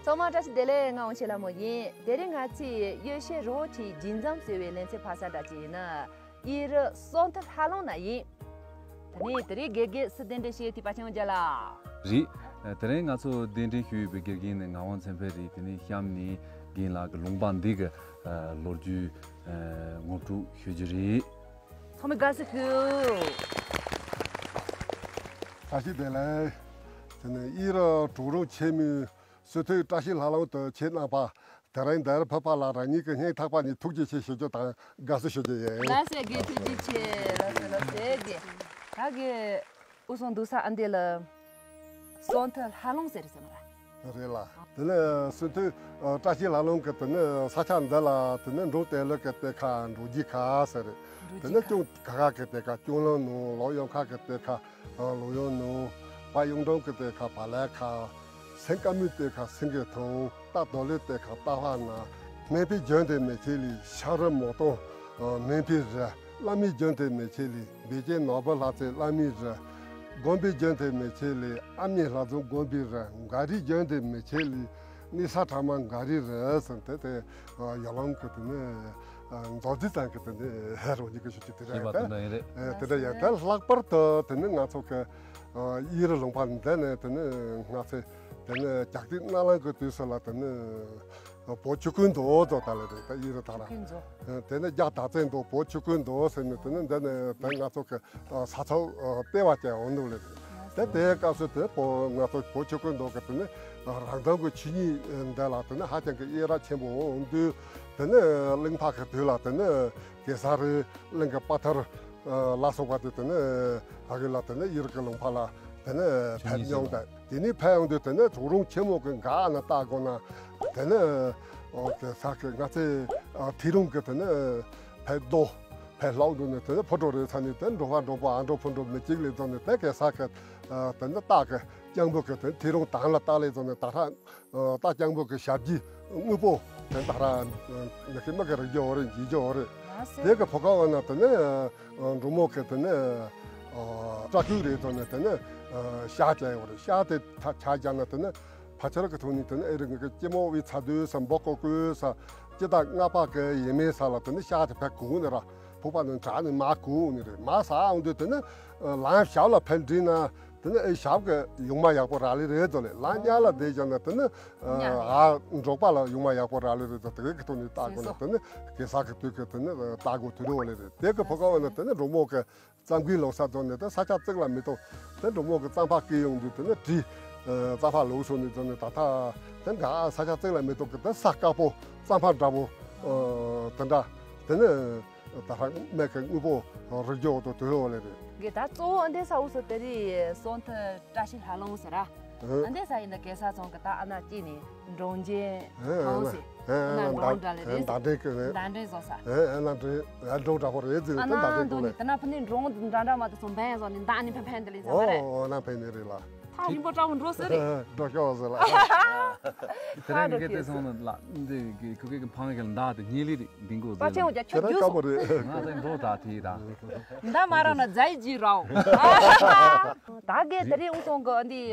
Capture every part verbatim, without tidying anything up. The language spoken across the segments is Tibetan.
ཚང་མ་བཀྲ་ཤིས་བདེ་ལེགས། ང་དབང་ཆེན་ལྷ་མོ་ཡིན། དེ་རིང་ང་ཚོས་གཡུལ་ཤེས་རི་བོ་ཆེའི་རྒྱུན་འཛོམས་ཟེར་བའི་ལེ་ཚན་ཕབ་ས་འདྲ་ཅིག་ཡིན་ན། གཡུ་རུ་སོ་མཐར་ལྷ་ལུང་ན་ཡིན། དེ་ནས་དེ་རིང་དགེ་རྒན་སུ་གདན་འདྲེན་ཞུས་ཡོད་དེ་ཕར་ཕྱིན་རྒྱ་ལ། རེད། དེ་རིང་ང་ཚོ་གདན་འདྲེན་ཞུས་ཡོད་པའི་དགེ་རྒན་ནི་ངག་དབང་ཚེ་འཕེལ་རེད། དེ་ནས་གཤམ་ནས་རྒན་ལགས་ཀྱི་ལུང་པ་འདི་གི་ལོ་རྒྱུས་ངོ་སྤྲོད་ཞུ་རྒྱུ་རེད། ཚང་མས་དགའ་བསུ་ཞུ། བཀྲ་ཤིས་བདེ་ལེགས། དེ་ནས་གཡུ་རུ་གྲོག་རོང་ཆེན་མོའི་སུ་ཐོད་བཀྲ་ཤིས་ལྷ་ལུང་དུ་ཆེད་གནང་པ། དེ་རིང་འདིར་ཕེབས་པ་ལ་རང་ཉིད་ཀྱི་སྙིང་ཐག་པ་ནས་ཐུགས་རྗེ་ཆེ་ཞུ་རྒྱུ་དང་དགའ་བསུ་ཞུ་རྒྱུ་ཡིན། ལགས་སོ་དགེ། ཐུགས་རྗེ་ཆེ། ལགས་སོ་ལགས་སོ་དགེ། ད་གི་དབུ་སོང་འདུག་ས་ཨ་འདི་ལ་སོ་མཐར་ལྷ་ལུང་ཟེར་ཟེར་མ་ར། རེད་ལ། དེ་ནས་སུ་ཐོད་བཀྲ་ཤིས་ལྷ་ལུང་གི་དེ་ནས་ས་ཆ་འདི་ལ་དེ་ནས་འབྲོག་དེ་ལུ་གི་གཏེར་ཁ་འབྲོག་རྗེས་ཁ་ཟེར། འབྲོག་རྗེས་དེ་ནས་ཁ། ཀྱུང་ཁ་ཁ་གི་གཏེར་ཁ་ཀྱུང་ལུང་ནུབ། ལོག་གཡོན་ཁ་གི་གཏེར་ཁ་ལོག་གཡོན་ནུབ། བར་གཡུང་དྲུང་གི་གཏེར་ཁ་བར་ལས་ཁ། སེང་དཀར་མོའི་གཏེར་ཁ་སེང་གེ་ཐང་། རྟ་རྡོ་ལེབ་གཏེར་ཁ་སྟག་ཕག་ན། སྨན་པའི་རྒྱུན་དེ་མེ་ཁྱེར་ལས་ཤ་རུས་མོ་སྟོང་སྨན་པའི་རི། བླ་མའི་རྒྱུན་དེ་མེ་ཁྱེར་ལས་བེ་ཅན་ནོར་བུ་ལྷ་རྩེ་བླ་མའི་རི། དགོན་པའི་རྒྱུན་དེ་མེ་ཁྱེར་ལས་ཨ་མྱེས་ལྷ་འཛོམས་དགོན་པའི་རི། མགར་རིའི་རྒྱུན་དེ་མེ་ཁྱེར་ལས་གནས་ས་ཁྲ་མ་མགར་རིའི་རི་ཟེར་དེ་དེ་ཡར་ལུང་གི་དེ་ནས་མཛོད་རྩིས་ཙམ་གི་དེ་ནས་རང་ཉིད་ཀྱི་ཤུགས་ཀྱིས་དེ་ཞེས་པ་དེ་འདྲ་ཡིན་རེད། དེ་འདྲ་ཡིན། དེ་ལྷག་པར་དུ་དེ་ནས་ང་ཚོ་གི་གཡུ་རུ་ལུང་པ་འདི་ནས་དེ་ནས་ང་ཚོས་དེ་ནས་རྒྱལ་རྩེ་སྣ་ལམ་གྱི་དུས་སུ་ལ་དེ་ནས་བོད་ཆོས་ཀུན་མདོ་ཟེར་ད་ལེ་རེད། ད་གཡུ་རུ་ད་ར། ཆོས་ཀུན་མདོ། དེ་ནས་རྒྱ་དར་རྩེ་མདོ་བོད་ཆོས་ཀུན་མདོ་ཟེར་ནས་དེ་ནས་འདི་ནས་དེ་ང་ཚོ་གི་ས་ཚོགས་ལྟེ་བ་ཅན་འོང་འདུག་ལེ་རེད། དེ་དེའི་སྐབས་སུ་དེ་བོད་ང་ཚོ་བོད་ཆོས་ཀུན་མདོ་གི་དེ་ནས་རང་དོན་གྱི་ཆོས་ཉིད་འདི་ལ་དེ་ནས་ཧ་ཅང་གི་དབྱེ་རབ་ཆེན་པོ་འོང་དུས། དེ་ནས་གླིང་ཕག་གི་དུས་ལ་དེ་ནས་གེ་སར་རི་གླིང་གི་དཔའ་ཐུལ་ལ་སོགས་པ་དེ་དེ་ནས་ཨ་གི་ལ་དེ་ནས་གཡུ་རུ་གི་ལུང་པ་ལ་དེ་ནས་ཕེབས་མྱོང་། དེ་དེ་ནས་ཕེབས་ཡོང་དུས་དེ་ནས་གྲོག་རོང་ཆེན་མོ་གི་འགག་ན་ལྟ་དགོས་ན། དེ་ནས་གེ་སར་གི་ང་ཚོའི་ཐེའུ་རང་གི་དེ་ནས་ཕེབས་རྡོ་ཕེབས་ལོག་འགྲོ་ནས་དེ་ནས་ཕོ་བྲང་རེ་ཚ་ནས་དེ་འགྲོ་བ་འགྲོ་བ་ཨ་འགྲོ་ཕོ་འགྲོ་མི་གཅིག་ལས་བརྩམས་ནས་དེ་གེ་སར་གི་དེ་ནས་སྟག་གི་རྐྱང་པོ་གི་དེ་ཐེའུ་རང་དང་ལ་སྟག་ལས་བརྩམས་ནས་ད་ལྟ་སྟག་རྐྱང་པོ་གི་ཞབས་ཀྱི་དངོས་པོ་དེ་ད་ར་མི་ཤི་མི་གི་རིག་རྒྱུ་འོ་རེད། འཇིག་རྒྱུ་འོ་རེད། དེ་གི་ཕོ་ཁ་བ་ན་དེ་ནས་འབྲུག་མོ་གི་དེ་ནས་སྐྲ་ཁུག་རེད་དོ་ནས་དེ་ནས་ཤ་བཅད་ཡོད་རེད། ཤ་དེ་ཆ་བཞག་ན་དེ་ནས་ཕལ་ཆེར་གི་ཐོག་ནས་དེ་ནས་ཨེ་རི་ངེད་ཀྱི་སྐྱི་མོ་བའི་ཚ་དུས་སམ་འབོ་ཀོ་ཀོའི་ས་སྤྱི་ཟླ་ལྔ་པ་གི་ཡས་མས་ས་ལ་དེ་ནས་ཤ་དེ་ཕར་གུག་ནས་ར་ཕུག་པ་ནས་དྲག་ནས་མར་གུག་ནས་རེད། མར་ཟག་འོང་དུས་དེ་ནས་ལམ་ཞབས་ལ་ཕར་འགྲིལ་ན། དེ་ནས་ཨེ་ཞབས་ཀྱི་ཡུང་མ་ཡག་པོ་རག་ལེ་རེད་དོ་ལེ། ལམ་གཉའ་ལ་བསྡད་བཞག་ན་དེ་ནས་ཨ་འབྲོག་པ་ལ་ཡུང་མ་ཡག་པོ་རག་ལེ་རེད་དོ། དེ་གའི་གི་ཐོག་ནས་ལྟ་དགོས་ན་དེ་ནས་གེ་སར་གི་དུས་ཀྱི་དེ་ནས་ལྟ་དགོས་དུས་རེད་ལེ་རེད། དེ་གི་ཕོ་ཁ་བ་ན་དེ་ནས་འབྲུག་མོ་གི་རྩམ་གི་ལོ་ས་དོ་ནས་དེ་ས་ཆ་བརྩིགས་ལ་མི་གཏོང་། དེ་འབྲུག་མོ་གི་རྩམ་པ་སྐྱེས་ཡོང་དུས་དེ་ནས་བྲིས། རྩམ་པ་ལོག་སོང་ནས་དོ་ནས་ད་ལྟ་དེ་འགའ་ས་ཆ་བརྩིགས་ལ་མི་གཏོང་གི་དེ་ས་དཀར་པོ་རྩམ་པ་འདྲ་པོ་དེ་འདྲ་དེ་ནས། ད་ཧ་མེད་ཀྱི་དངོས་པོ་རིག་རྒྱུ་འོ་དོ་དོ་ལེ་རེད། གི་ད་གཙོ་བོ་འདི་ས་འུ་སོ་དེ་རི་སོ་མཐར་བཀྲ་ཤིས་ལྷ་ལུང་ཟེར་ར། ཨ་འདི་ས་ཡིན་ན་གེ་སར་ཚང་གི་ད་ཨ་ན་ཅི་ནི་འབྲོང་རྒྱན་ཐང་ཟེར། ཨ་ན་འབྲོང་འདྲ་ལེ་རེད། ཟླ་འདྲེན་གི་རེད། ཟླ་འདྲེན་བཟོ་ས། ཨ་ན་འདྲེན་ཨ་འབྲོང་འདྲ་པོ་རེད་ཟེར་ཨ་ན་ཟླ་འདྲེན་འདུག་ལེ། དེ་ན་ཕ་ནི་འབྲོང་འདྲ་འདྲ་མ་དེ་ཚོ་འབེན་བཟོ་ནི་ཟླ་ནི་ཕན་ཕན་དེ་ལེ་ཟེར་བ་རེད། ཨོ་ཨ་ན་ཕན་ནི་རེད་ལ། ཐག་རིང་པོ་འདྲ་བོ་འགྲོ་ཟེར་རེད། འགྲོ་ཤོག་ཟེར་ལ། དེ་རིང་ངེད་ཀྱི་དེ་སོང་ན་ལ་འདི་གི་ཁུ་ཁེ་གི་འཕང་གི་མདའ་དེ་ཉེ་ལི་རི་འདིང་གོ་པ་ཆེན་པོ་ཟེར། ཁྱོད་དེ་རིང་རྒྱུགས་དཀའ་པོ་སོང་། རེད། ང་དེ་འགྲོ་ད་དེ་ད། མདའ་མ་རག་ན་རྫ་ཡི་ཇི་རའོ། ད་གེ་དེ་རིང་འུ་ཚང་གི་འདི་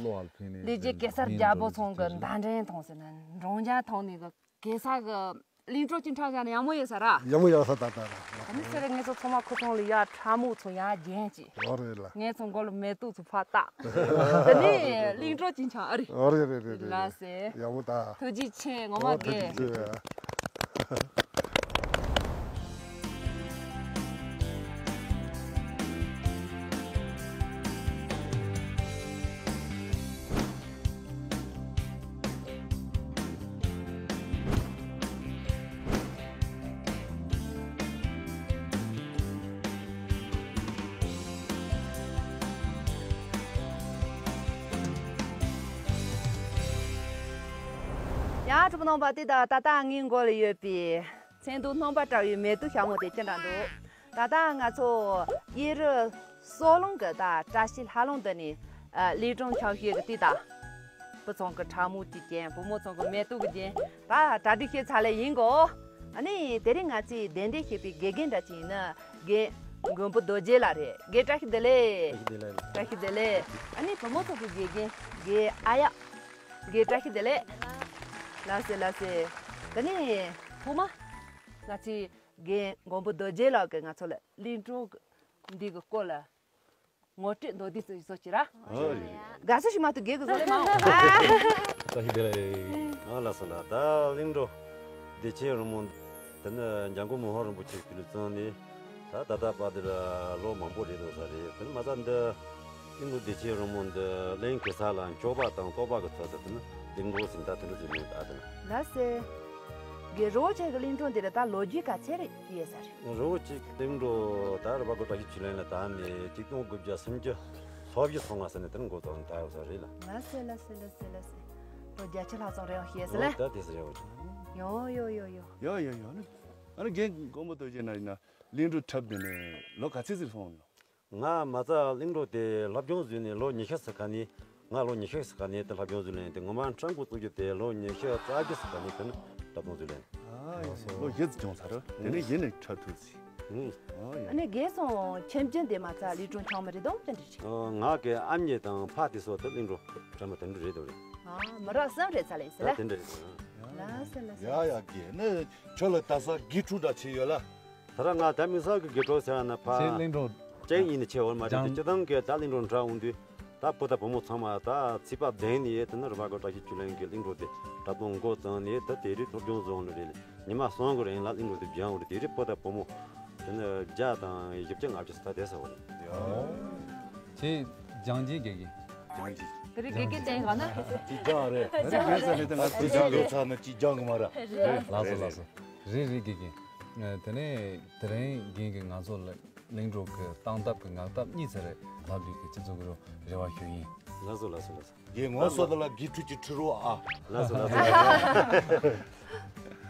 ལོ་ཨལ་ཕི་ནི་ལི་ཇེ་གེ་སར་རྒྱལ་པོ་ཚང་གི་མདའ་འདྲེན་ཐོང་ཟེར་ན་འབྲོང་རྒྱལ་ཐོང་ནི་གི་གེ་སར་གི་གླིང་བྲོ་ཅིག་འཁྲབ་བཞག་ན་ཡག་མོ་ཡོད་ས་ར། ཡག་མོ་ཡོད་ས་ད་ད་ར། ད་ནི་ཟེར་ངེད་ཚོ་ཚང་མ་ཁོ་ཚང་ལ་ཡ་ཁྲ་མོ་ཚོ་ཡ་རྒྱན་ཅིག་ཨོ་རེད་ལ། ངེད་ཚོ་མགོ་ལ་མེ་ཏོག་ཚོ་ཕར་བཏགས། དེ་ནས་གླིང་བྲོ་ཅིག་འཆང་ཨ་རི། ཨོ་རེད་རེད་རེད་རེད། ལ་སེ། ཡག་མོ་ད། ཐུགས་རྗེ་ཆེ་ངོ་མ་ཨོ་ཐུགས་རྒན། རྗེ་ཆེ། ཡ་གྲོགས་པོ་རྣམ་པ། དེ་དང་ད་ལྟ་ངའི་མགོ་ལ་ཡོད་པའི་མཚན་དུ་སྣང་བ་བཀྲ་བའི་མེ་ཏོག་ཞྭ་མོ་དེ་ཅི་འདྲ་འདུག་ད་ལྟ་ང་ཚོ་གཡུ་རུ་སོ་ལུང་གི་ད་བཀྲ་ཤིས་ལྷ་ལུང་འདི་ནས་ཨ་གླིང་བྲོ་འཁྲབ་བཞིན་གི་དུས་ད། བུ་ཚང་གི་ཁྲ་མོ་གཅིག་ཅན། བུ་མོ་ཚང་གི་མེ་ཏོག་གི་ཅན། ད་གྲ་སྒྲིག་བྱས་ཚར་ལེ་ཡིན་གོ། ཨ་ནི་དེ་རིང་ང་ཚོས་གདན་འདྲེན་བྱས་པའི་དགེ་རྒན་འདྲ་ཅིག་ཡིན་ན་རྒན་མགོན་པོ་རྡོ་རྗེ་ལགས་རེད། རྒན་བཀྲ་ཤིས་བདེ་ལེགས། བཀྲ་ཤིས་བདེ་ལེགས། བཀྲ་ཤིས་བདེ་ལེགས། ཨ་ནི་བུ་མོ་ཚང་གི་དགེ་རྒན་རྒན་ཨ་ཡག་རྒན་བཀྲ་ཤིས་བདེ་ལེགས། ལགས་སེ་ལགས་སེ། ད་ནི་ཐོག་མ་ང་ཚོའི་རྒན་མགོན་པོ་རྡོ་རྗེ་ལགས་ཀྱིས་ང་ཚོ་ལ་གླིང་སྒྲུང་འདི་གི་སྐོར་ལ་ངོ་སྤྲོད་མདོར་བསྡུས་ཙམ་ཞིག་བཟོ་ཅིག་ར། ཨོ་ཡ། དགའ་བསུ་ཞིག་མ་གཏོགས་རྒན་གྱིས་བཟོ་ལེ་མ་འོང་། བཀྲ་ཤིས་བདེ་ལེགས། ཨ་ལགས་སོ་ལགས། ད་གླིང་སྒྲུང་བདེ་ཆེན་རོལ་མོ་དེ་ནི་འཇམ་མགོན་མི་ཕམ་རིན་པོ་ཆེ་ཕུལ་བཙོང་ནས་ད་ད་ལྟ་བར་དུ་ལ་ལོ་མང་པོ་རེད་འདུག་ས་རེད། དེ་ནི་མ་རྩ་འདི་གླིང་སྒྲུང་བདེ་ཆེན་རོལ་མོ་འདི་གླིང་གེ་སར་ལ་འཁྱོག་པ་དང་བསྟོད་པ་གི་ཚུལ་དུ་དེ་ནི་གླིང་སྒྲུང་ཟིན་ད་དེ་འདྲ་ཟིན་མེད་ད་དེ་ནི། ལགས་སེ། རྒན་རི་བོ་ཆེ་གི་གླིང་སྒྲུང་འདི་ལ་ད་ལོ་རྒྱུས་ག་ཚད་རེད་ཡོད་ས་རེད། རི་བོ་ཆེ་གི་གླིང་སྒྲུང་ད་རི་བ་གོ་བཀྲ་ཤིས་ཆོས་གླིང་ལ་ད་ནི་གཅིག་སྟོང་དགུ་བརྒྱ་སུམ་ཅུ་སོ་བཞི་སོང་བ་ཟེར་ནས་དེ་ནི་འགོ་བཙུགས་ད་ཡོད་ས་རེད་ལ། ལགས་སེ་ལགས་སེ་ལགས་སེ་ལགས་སེ། ལོ་བརྒྱད་ཅུ་ལྷག་ཙམ་རེད་ཡོང་ཤེས་ཟེར་ལ། ད་དེ་ཟེར་རེད་བ། ཡོ་ཡོ་ཡོ་ཡོ། ཡོ་ཡོ་ཡོ་ནི། ཨ་ནི་རྒན་མགོན་པོ་རྡོ་རྗེ་ན་ཡིན་ན་གླིང་སྒྲུང་འཁྲབ་དེ་ནས་ལོ་ག་ཚད་ཙམ་སོང་ཡོད། ང་མ་རྩ་གླིང་སྒྲུང་དེ་སློབ་སྦྱོང་བཟོས་ནས་ལོ་ཉི་ཤུ་ཙམ་ག་ནས་ང་ལོ་ཉི་ཤུ་ཙམ་ག་ནས་དེ་སློབ་སྦྱོང་བཟོས་ལེན་དེ་ངོ་མ་འཁྲབ་འགོ་བཙུགས་རྒྱུ་དེ་ལོ་ཉི་ཤུ་རྩ་བཞི་ཙམ་ག་ནས་དེ་ནི་འཁྲབ་སྟོན་བཟོས་ལེན། ཨ་ཡ། ལོ་བཞི་ཙམ་བྱུང་ཚར། དེ་ནས་གཞི་ནས་འཁྲབ་ཐུབ་ཟིན། ཨ་ཡ། ཨ་ནི་རྒན་སོང་ཁྱིམ་རྒྱུད་འདི་མ་རྩ་གླིང་སྒྲུང་འཁྲབ་མི་རེད་དོ་ཅི་འདྲ་ཞིག་ཨ། ང་གི་ཨ་མྱེས་དང་ཕ་དེ་སོགས་དེ་གླིང་སྒྲུང་འཁྲབ་མི་དེ་འདྲ་རེད་དོ་རེད། ཨ། མི་རབས་གསུམ་རེད་ཚ་ལེ་ཟེར་ད་ལེ། དེ་འདྲ་རེད། ལགས་སེ་ལགས་སེ། ཡ་ཡ་རྒན་ནི་ཁྱོད་ལ་ད་ས་དགེ་ཕྲུག་འདྲ་བྱས་ཡོད་ལ། ད་ར་ང་ད་མི་ས་གི་དགེ་ཕྲུག་ཟེར་ན་ཕ་ཚེ་གླིང་སྒྲུང་ཅན་ཡིན་ནི་ཆེ་བོར་མ་རེད་དེ་སྤྱི་བཏང་གི་ད་གླིང་སྒྲུང་འཁྲབ་འོང་དུས་ད་བུ་དང་བུ་མོ་ཚང་མ་ད་ཚིག་པ་བདེན་ནི་ཡོད་དེ་ནི་རི་བ་གོ་བཀྲ་ཤིས་ཆོས་གླིང་གི་གླིང་སྒྲུང་དེ་འཁྲབ་སྟོན་འགོ་བརྩམས་ནས་ད་དེ་རིང་སློབ་སྦྱོང་བཟོ་འོང་ནི་རེད། ཉི་མ་གསུམ་གི་རིང་ལ་གླིང་སྒྲུང་དེ་སྦྱང་འོང་རེད། དེ་རིང་བུ་དང་བུ་མོ་དེ་ནི་བརྒྱ་དང་བཞི་བཅུ་ལྔ་བཅུ་ད་དེ་ས་བོ་རེད། ཡ། ཁྱེད་སྦྱང་བྱེད་དགེ་རྒན། སྦྱང་བྱེད། དེ་རིང་དགེ་རྒན་བསྟན་ག་ན། ཅི་སྦྱང་རེད། ཅི་སྦྱང་རེད། ང་ཚོ་སྦྱང་རེད་ཚར་ན་ཅི་སྦྱང་གི་མ་ར། ལགས་སོ་ལགས་སོ། རེད་རེད་དགེ་རྒན། དེ་ནས་དེ་རིང་རྒན་གྱིས་ང་ཚོ་ལ་གླིང་སྒྲུང་གི་སྟངས་སྟབས་ཀྱི་ངག་ཐབས་གཉིས་ཚར་རེད་ལབ་ལུགས་ཀྱི་སྤྱི་ཚོགས་ཀྱི་རེ་བ་ཞུ་ཡིན། ལགས་སོ་ལགས་སོ་ལགས་སོ། རྒན་ངོ་སོ་ད་ལ་དགེ་ཕྲུག་ཅིག་ཁྲིད་རོགས་ཨ། ལགས་སོ་ལགས་སོ།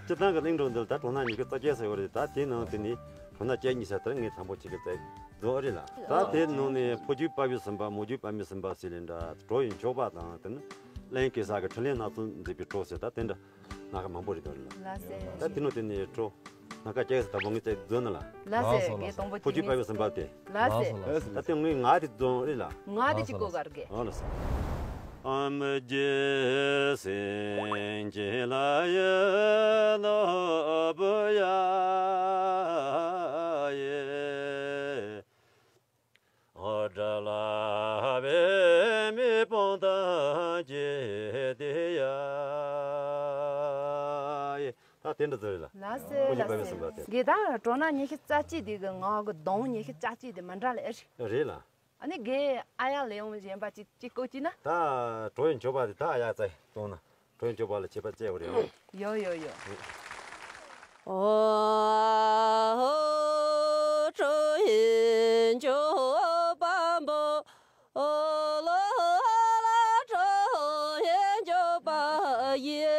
སྤྱི་བཏང་གི་གླིང་སྒྲུང་འདི་ལ་ད་གྲོང་ན་ཉི་ཤུ་རྩ་བརྒྱད་ཟེར་ཡོད་རེད། ད་དེའི་ནང་དེ་ནི་གྲོང་ན་བཅུ་གཉིས་ཟེར་དེར་ངས་དང་པོ་ཅིག་གི་བཙལ་རྫོགས་རེད་ལ། ད་དེའི་ནང་ནས་ཕོ་རྒྱུད་དཔའ་བོའི་སེམས་པ་མོ་རྒྱུད་དཔའ་མོའི་སེམས་པ་ཟེར་ལེ་འདྲ་གྲོགས་ཡི་འཁྱོག་པ་དང་དེ་ནི་གླིང་གེ་སར་གྱི་འཕྲིན་ལས་སྣ་ཚོགས་མཛད་པའི་གྲོགས་ཟེར་ད་དེ་འདྲ་སྣ་ཁ་མང་པོ་རེད་དོ་རེད་ལ། ལགས་སེ། ད་དེ་ནང་དེ་ནས་གྲོགས། སྣ་ཁ་བཅད་ཟེར་ད་བོ་ངས་བཙལ་འཛོལ་ན་ལ། ལགས་སེ། ལགས་སོ་རྒན་སྟོང་པོ་ཕོ་རྒྱུད་དཔའ་བོའི་སེམས་པ་དེ། ལགས་སེ། ལགས་སོ་ལགས་སོ། ད་དེ་ངས་ང་དེ་འཛོལ་རེད་ལ། ང་དེ་ཅིག་གོ་གར་གེ། ཨ་ལགས་སོ། ཨ་མི་རྗེ་སེང་གེ་ལ་ཡེ་ནོ་བུ་ཡ་ཡེ། ཨོ་དྲ་ལ་བའི་མི་སྤོང་དང་བཅས་ཏེ་ཡ། ད་དེ་འདྲ་ཚོ་རེད་ལ། ལགས་སེ་ཁོ་གཉིས་པ་ལགས་སེ། ཡོད་སོང་ད་དེ། དགེ་དང་གྲོང་ན་ཉི་ཤུ་རྩ་གཅིག་དེ་གི་ངག་གི་གདོང་ཉི་ཤུ་རྩ་གཅིག་དེ་མི་འདྲ་ལ་ཨེ་རེད། རེད་ལ། ཨ་ནི་དགེ་ཨ་ཡག་ལས་ཡོང་གཞན་པ་གཅིག་གཅིག་བཀོད་ཅིག་ན། ད་གྲོ་ཡི་མཆོད་པ་དེ་ད་ཨ་ཡག་རྩ་གཏོང་ན། གྲོ་ཡི་མཆོད་པ་ལ་ཆད་པ་བཅད་པ་རེད། ཡོ་ཡོ་ཡོ། ཨོ་ཧོ། ཁྲོ་ཡི་མཆོད་པ་པོ། ཨོ་ལོ་ལ་ཁྲོ་ཡི་མཆོད་པ་ཡེ་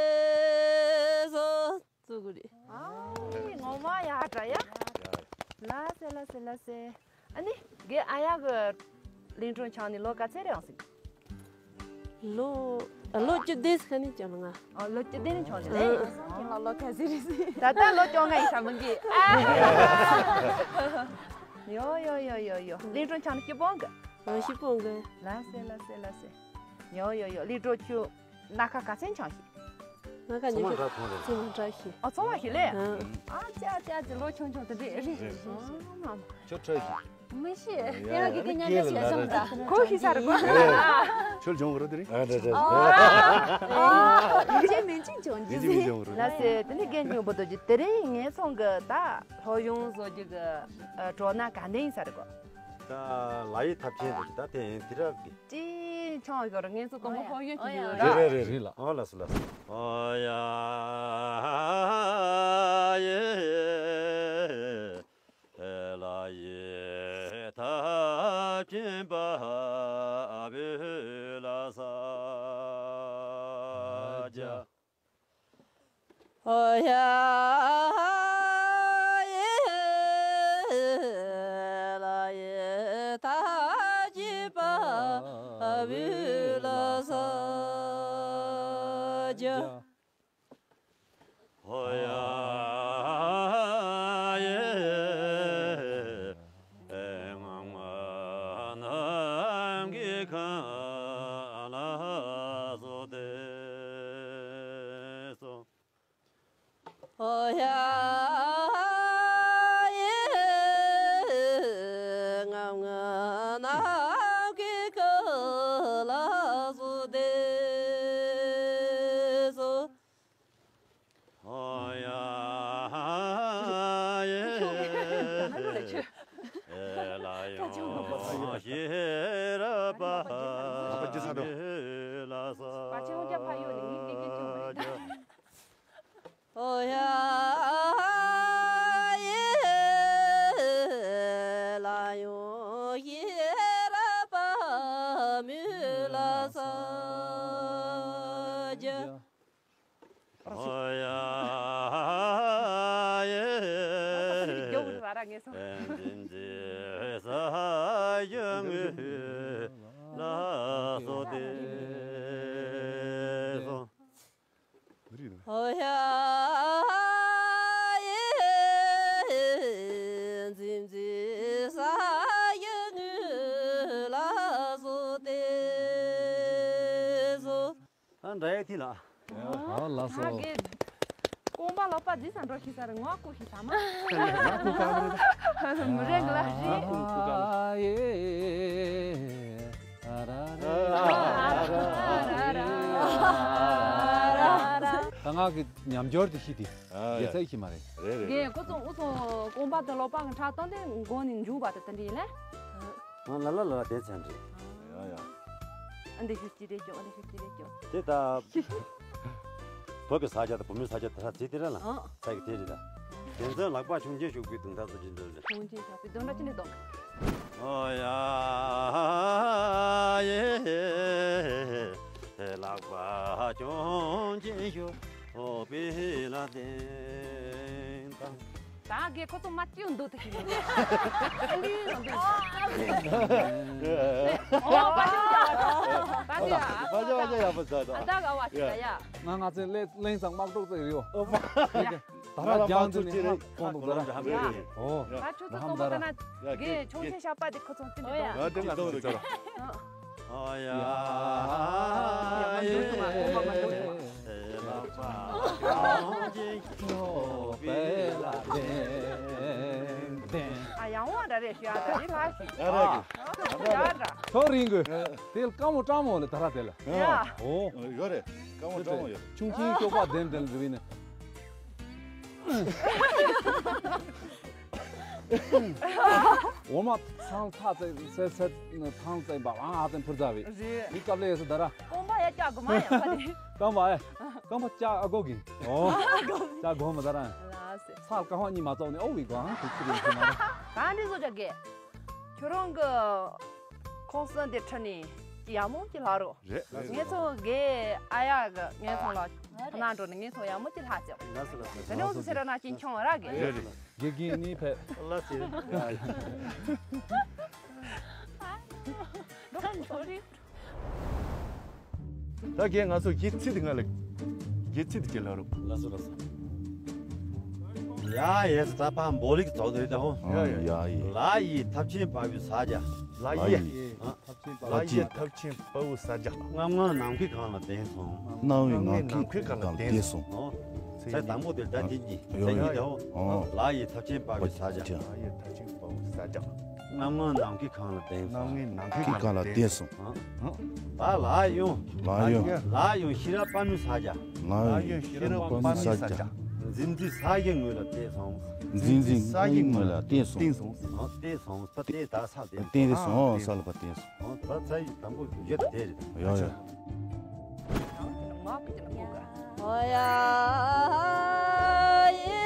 སོ། ཙུ་གུ་རི། ཨ་ངོ་མ་ཡག་དྲ་ཡ། ལགས་སེ་ལགས་སེ་ལགས་སེ། ཨ་ནི་དགེ་ཨ་ཡག་གི་གླིང་སྒྲུང་འཁྲབ་ནས་ལོ་ག་ཚད་རེད་ཡོང་སྲིད། ལོ། ཨ་ལོ་བཅུ་བདུན་ཙམ་ནས་བྱུང་ང་། ཨ་ལོ་བཅུ་བདུན་ནས་བྱུང་ནས་ལེ། ཨ་ལོ་ལོ་ག་ཚོད་རེད་ཟེར། ད་ལྟ་ལོ་བཅོ་ལྔ་ཡིན་ས་མི་འགི། ཨ། ཡོ་ཡོ་ཡོ་ཡོ་ཡོ། གླིང་སྒྲུང་འཁྲབ་ནས་སྐྱིད་པོ་འགི། ཨ་སྐྱིད་པོ་འགི། ལགས་སེ་ལགས་སེ་ལགས་སེ། ཡོ་ཡོ་ཡོ། གླིང་སྒྲུང་ཁྱོད་སྣ་ཁ་ག་ཚད་འཁྲབ་ཤེས། སྣ་ཁ་ཉི་ཤུ། ཚང་མ་འཁྲབ་ཐུབ་རེད། ཚང་མ་འཁྲབ་ཤེས། ཨ་ཚང་མ་ཤེས་ལེ། ཨ་ཅག་ཅག་ཅིག་ལོ་ཆུང་ཆུང་དེ་འདྲས་རེད། ཨ་མ་མ། ཁྱོད་འཁྲབ་ཤེས། མི་ཤེས། ཡ་ཡ་ཡ། ཁྱོད་ཀྱི་ཉམས་ལེན་བྱས་སོང་ད། ཁོ་ཤེས་ས་རེད་གོ། ཁྱོད་སྦྱོང་གི་རེད་དེ་རེད། ཨ་འདྲ་འདྲ། ཨ་ཅེ་མིན་ཅིག་སྦྱོང་རྒྱུ་ཟིག་སྦྱོང་གི་རེད། ལགས་སེ། དེ་ནི་རྒན་འབྱུང་པོ་རྡོ་རྗེ་དེ་རིང་ངེད་ཚང་གི་ད་སློབ་སྦྱོང་བཟོ་རྒྱུ་གི་གྲོ་ན་ག་འདྲ་ཡིན་ས་རེད་གོ། ད་ལ་ཡི་ཐབས་ཆེན་རེད། ད་དེ་ཡིན་དེ་རབ་གི། ཅི་ཆང་ཡོད་རེད། ངེད་ཚོ་དང་པོ་ཧོ་ཡོད་ཀྱི་ཡོད་རེད། རེད་རེད་རེད། རེད་ལ། ཨོ་ལགས་སོ་ལགས་སོ། ཨོ་ཡ་ཡེ་ལ་ཡེ་ཐབས་ཆེན་དཔའ་བོས་ལ་ས་ཇ། ཨོ་ཡ་ཡེ་ལ་ཡེ་ཐ་ཅི་པ་བི་ལ་ས་ཇ། ཨོ་ཡ་ཡེ་ངང་མ་ནམ་གི་ཁ་ལ་སོ་ཏེ་སོ། ཨ་འདྲ་ཡ་ཐི་ལ། ཨ་ལགས་སོ། ད་གི། རྐང་པ་ལག་པ་འདི་ས་འགྲོ་ཤི་ས་རེད། ངག་ཀུ་ཤི་ས་མ། མི་རེད་གི་ལ་ཤི། ད་ང་གི་ཉམས་འགྱུར་དེ་ཤི་དེ། ཡ་ཚ་ཤི་མ་རེད། རེད་རེད། གི་ཁོ་ཚོ་འུ་ཚོ་རྐང་པ་དང་ལག་པ་གི་ཁྲག་བཏང་དེ་མགོ་ནས་འཇུག་པ་དེ་དེ་འདྲ་ཡིན་ལ། ང་ལ་ལ་ལ་དེ་ཚན་རེད། ཡ་ཡ། ཨ་འདི་ཤུགས་ཀྱིས་རེད་ཀྱོ། ཨ་འདི་ཤུགས་ཀྱིས་རེད་ཀྱོ། དེ་ད། བོད་ཀྱི་ས་ཆ་དང་བུ་མོའི་ས་ཆ་དེ་ཧྲ་ཚིག་དེ་རེད་ལ། ཨ། ས་ཡི་དེ་རེད་ད། དེ་ཚོའི་ལག་པ་ཆུང་ཆེན་ཞུགས་པའི་དུང་ཐག་ཚོ་ཅི་འདོད་རེད། ཆུང་ཆེན་ཞུགས་པའི་དུང་ཐག་ཅི་འདོད། ཨོ་ཡ་ཡེ། ལག་པ་ཆུང་ཆེན་ཞུགས་པའི་ལ་བརྟེན་དང་། ད་གི་ཁོ་ཚོ་མ་ཅིའུ་འདུག་ཏུ་ཞིག་ནས། ཨ་ལི་རང་འདུག་ཨོ་པ་ཅིའུ་ཅག་པ་ཅིའུ་ཨ་པ་ཅིའུ་ཨ་ཅག་ཡག་པོ་ཟ་ད། ཨ་ད་ག་བ་ཞིག་ད་ཡ། ང་ང་ཚོའི་ལས་ལེན་ཚང་དམག་གྲོགས་ཚོ་ཡོད། ད་ར་རྒྱང་དུ་ནས་ཧ་གོ་འདུག་ད་ར། ཨོ། ད་ཆུ་ཚོད་ཚོ་ད་ན་གི་ཆུང་ཆེན་ཞགས་པ་དེ་ཁོ་ཚོ་ཏི་ནས་འདུག་ཨ་དེ་ང་ཚོ་ཚོ་ཚོ། ཨ་ཡ། ཡ། ཡ། ཡ། ཡ། ཨ་ཡང་བ་འདྲ་རེད་ཤི་ཨ་ད་རི་ལྷ་ཞིག་ཨ་ར་གི་ཡ་འདྲ། ཐོ་རིང་གི་དེ་ལ་སྐམ་མོ་སྐྲང་མོ་ལ་ད་ར་དེ་ལ། ཡ། ཨོ། ཡོད་རེད། སྐམ་མོ་སྐྲང་མོ་ཡོད། ཆུང་ཆུང་སྐྱོག་པ་ལྡེམ་ལྡེམ་རི་བི་ནི། འོ་མ་ཚང་ཐག་ཚད་ཚད་ཚད་ཐང་ཚད་འབའ་ཨང་ཨ་ཙན་ཕུར་ཚ་བས། རེད། འདི་སྐབས་ལས་ཡོད་ས་ད་ར། རྐང་པ་ཡ་ལྕགས་དགོས་མ་ཡ་ཕ་དེ། རྐང་པ་ཨེ། རྐང་པ་ལྕགས་ཨ་གོ་གི། ཨོ། ལྕགས་དགོས་མ་ད་ར། ལགས་སེ། ཚགས་རྐང་པ་གཉིས་མ་བཙོག་ནས་ཨོ་བི་གོ་ཨང་དུ་ཚུར་ཡོང་གི་མ་ར། གང་འདྲི་བཟོ་བྱ་གི། ཁྱོད་རང་གི་ཁོང་གསོན་དེ་ཁྲིད་ནས་ཡག་མོ་ཅིག་ལྷག་རོགས། རེད། ངེད་ཚོ་གི་ཨ་ཡག་གི་ངེད་ཚོ་ལ་ཁ་ན་འགྲོ་ནས་ངེད་ཚོ་ཡག་མོ་ཅིག་ལྷག་ཅོག་ལགས་སོ་ལགས་སོ། དེ་ནས་འུ་ཚོ་སེ་ར་ན་ཅིན་ཆང་ར་གི། རེད་རེད། དགེ་རྒན་ནི་ཕེབས། ལ་སི། ད་གས་ང་ཚོ་གི་ཚིག་དེ་ང་ལ་གི་ཚིག་དེ་ཅི་ལ་རུ། ལ་སི་ལ་སི། ཡ་ཡེ་ས་ཕ་འབོ་ལིག་ཚོགས་དེ་ད་ཧོ། ཡ་ཡ། ལ་ཡི་ཐབས་ཆེན་དཔའ་བོའི་ས་རྒྱ། ལ་ཡི། ལ་ཡི་ཐབས་ཆེན་དཔའ་བོའི་ས་རྒྱ། ལ་ཡི་ཐབས་ཆེན་དཔའ་བོའི་ས་རྒྱ། རྔམ་ངང་ནམ་མཁའི་སྒང་ལ་བརྟན་སོང་། རྔམ་ངང་ནམ་མཁའི་སྒང་ལ་བརྟན་སོང་། ཚེ་དང་པོ་དེར་ད་དེ་གྱིས་ཚེ་གཉིས་དེའོ། ལ་ཡི་ཐབས་ཆེན་དཔའ་བོའི་ས་རྒྱ། ལ་ཡི་ཐབས་ཆེན་དཔའ་བོའི་ས་རྒྱ། རྔམ་ངང་ནམ་མཁའི་སྒང་ལ་བརྟན་སོང་། རྔམ་ངང་ནམ་མཁའི་སྒང་ལ་བརྟན་སོང་། ད་ལ་ཡོང་། ལ་ཡོང་། ལ་ཡོང་ཤེས་རབ་དཔའ་མོའི་ས་རྒྱ། ལ་ཡོང་ཤེས་རབ་དཔའ་མོའི་ས་རྒྱ། འཛིན་འཛིན་ས་གཞིའི་ངོས་ལ་བརྟན་སོང་། འཛིན་འཛིན་ས་གཞིའི་ངོས་ལ་བརྟན་སོང་། བརྟན་སོང་། བརྟན་སོང་། ད་བརྟན་ད་ས་བརྟན། བརྟན་རེད་སོང་ས་ལ་བ་བརྟན་སོང་། ད་ས་ཡི་དང་པོ་རྒྱུ་རྒྱ་དེ་རེད། ཡ་ཡ། ཨ་ཡ།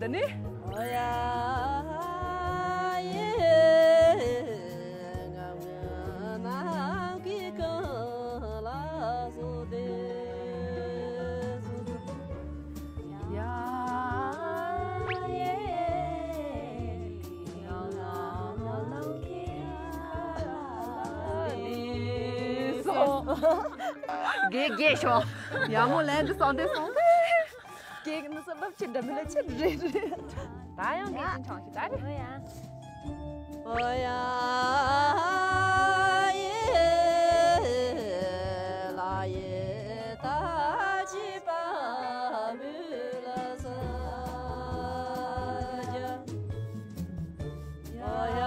ད་ནི། དགེ་རྒན་ཤོག་ཡག་མོ་ལན་དུ་སོང་དེ་སོང་དེ། སྐད་ནི་བསམ་པ་ཆེ་འདྲ་མི་ལ་ཆེ་རེད་རེད། ད་ཡང་ངས་ཅིན་ཆང་ཞིག་ད་རེད། ཨོ་ཡ། ཨོ་ཡ་ཡེ་ལ་ཡེ་ད་ཅི་པ་མུ་ལ་ས་ཡ། ཨོ་ཡ།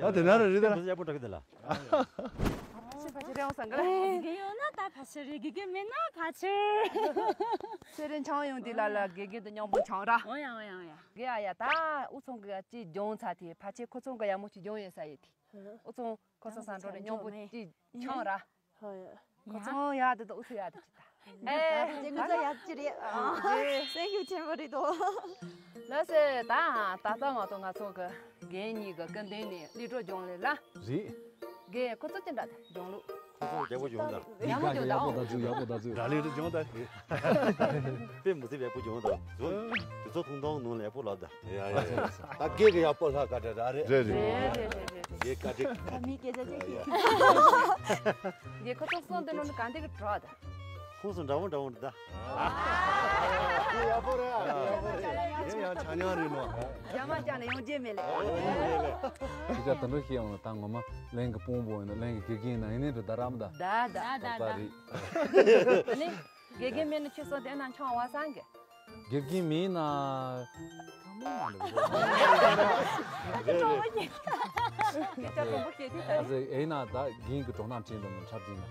ད་དེ་ན་ར་རི་ད་ར། ཡག་པོ་འགྲོ་གི་འདུག་ལ། ཕ་ཆེ་ཕ་ཆེ་རེད་འོང་སང་ག་ལ། དགེ་རྒན་ཡོད་ན་ད་ཕ་ཆེ་རེད། དགེ་རྒན་མེད་ན་ཕ་ཆེ། སེ་རེན་ཆང་ཡོང་དེ་ལ་ལ་དགེ་རྒན་དང་མཉམ་པོ་ཆང་ར། འོ་ཡ་འོ་ཡ་འོ་ཡ། དགེ་ཨ་ཡ་ད་འུ་ཚང་གི་ཅི་སྦྱོང་ཚ་དེ་ཕ་ཆེ་ཁོ་ཚང་གི་ཡག་མོ་ཅི་སྦྱོང་ཡོད་ས་ཡོད་དེ། འུ་ཚང་ཁོ་ཚང་སང་འགྲོ་རེ་མཉམ་པོ་ཅི་ཆང་ར། ཧོ་ཡ། ཁོ་ཚོ་ཡག་དེ་དང་འུ་ཚོ་ཡག་དེ་ཅི་ད། ཨེ། ཁོ་ཚོ་ཡག་ཅི་རེད། ཨ། ཨེ། སེམས་ཤུགས་ཆེན་པོ་རེད་དོ། ལགས་སེ་ད་ད་ལྟ་མ་གཏོགས་ང་ཚོ་གི་རྒན་གཉིས་ཀྱི་སྐུ་མདུན་ནས་གླིང་སྒྲུང་སྦྱོང་ལེ་ལ། རེད། རྒན་ཁོ་ཚོ་ཅི་འདྲ་སྦྱོང་ལུགས། ཁོ་ཚོ་ཡག་པོ་སྦྱོང་ད། ཡག་མོ་སྦྱོང་ད། ཡག་པོ་ད་ཚུགས་ཡག་པོ་ད་ཚུགས། ར་ལི་རི་སྦྱོང་ད། དཔེ་མི་སྲིད་ཡག་པོ་སྦྱོང་ད། དུས་ཚོད་ཐུང་ཐུང་ནང་ལ་ཡག་པོ་ལབ་ད། ཡ་ཡ་ཡ། ད་སྐད་ཀྱི་ཡག་པོ་ལྷག་ག་འདྲ་ར་རེད། རེད་རེད། རེད་རེད་རེད་རེད། ཡེ་བཀའ་དྲིན། ད་མི་སྐད་ཆ་ཅིག་ཡེ་ཁོ་ཚོ་གསུང་དེ་ནང་ནས་ག་འདི་གི་གྲོགས་ད། ཁོང་ཚོ་འདྲ་བོ་འདྲ་བོ་འདི་ད། ཡེ་ཡག་པོ་རེད། ཡག་པོ་རེད། ཡེ་ཡང་ཆ་མཉམ་རེད་ནོ། རྒྱ་མ་ཅག་ནས་ཡོང་རྒྱུ་མེད་ལེ། ཁྱེད་ཅག་དེ་འདྲ་ཤེས་ཡོང་ན་ད་ངོ་མ་གླིང་གི་དཔོན་པོ་ཡིན་ན་གླིང་གི་དགེ་རྒན་ན་ཡིན་ནའི་འདྲ་ད་རམ་ད། ད་ད་ད་ད་ད་ད་རེད། ད་ནི་དགེ་རྒན་མེད་ན་ཁྱོད་ཚོ་དེ་ན་ཆང་བ་སང་གི། དགེ་རྒན་མིན་ན། དྲང་མོ་མ་རེད། སྐད་ཆ་དྲང་པོ་བཤད་དུས་ད། ཨ་ཟེ་ཨེ་ན་ད་རྒན་གྱི་གྲོགས་རྣམས་དྲན་དུ་མི་འཁྲབ་ཀྱིན་ན་